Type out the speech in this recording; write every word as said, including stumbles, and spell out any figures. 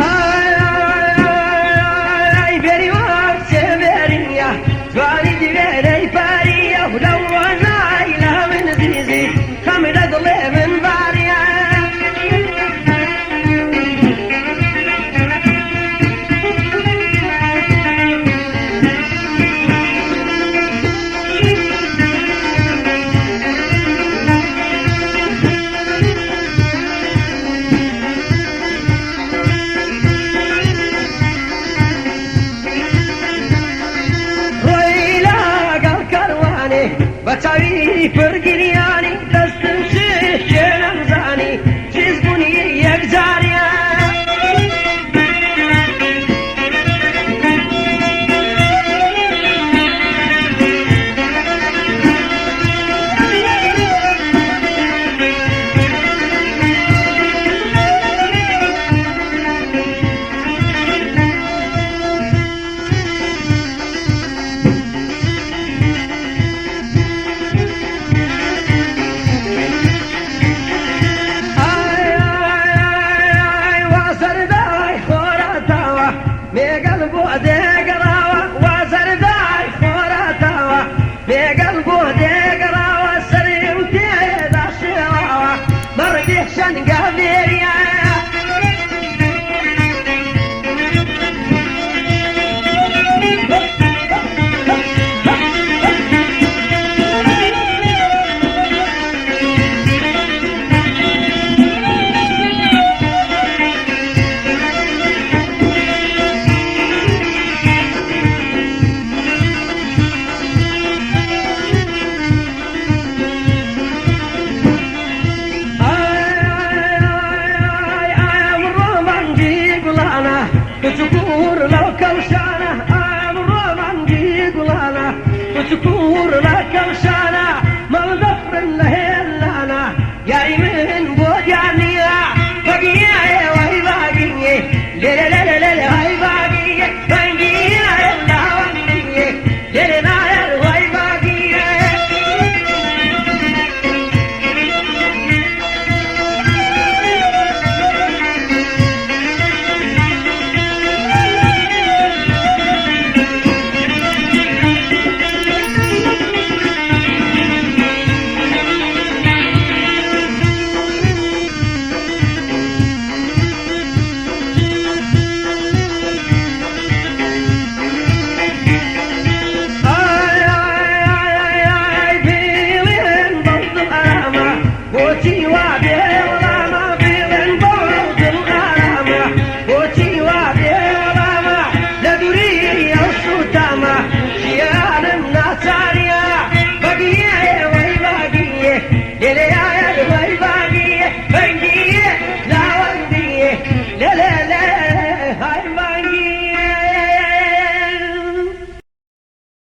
Ay, ay, ay, ay, ay, beriya, çeverin ya. Jwanî divê neypariya, hula wana ila min zîzî, xemî de dilê min bariya. Royla gel kerwanê, be çavî pir giryanî, destin şişê nemzanî, çîz bûnî yek cariya. Ay, ay, ay, ay, wa zerdayê xora tawa, mêgel bo dêgerawa, wa zerdayê xora tawa, mêgel bo dêgerawa, serê û tê da şêwawa, mergê şenga vêriya. Ay, ay, ay, ay, em romancî gulana, tu çukur law kewşana, em romancî gulana, tu çukur law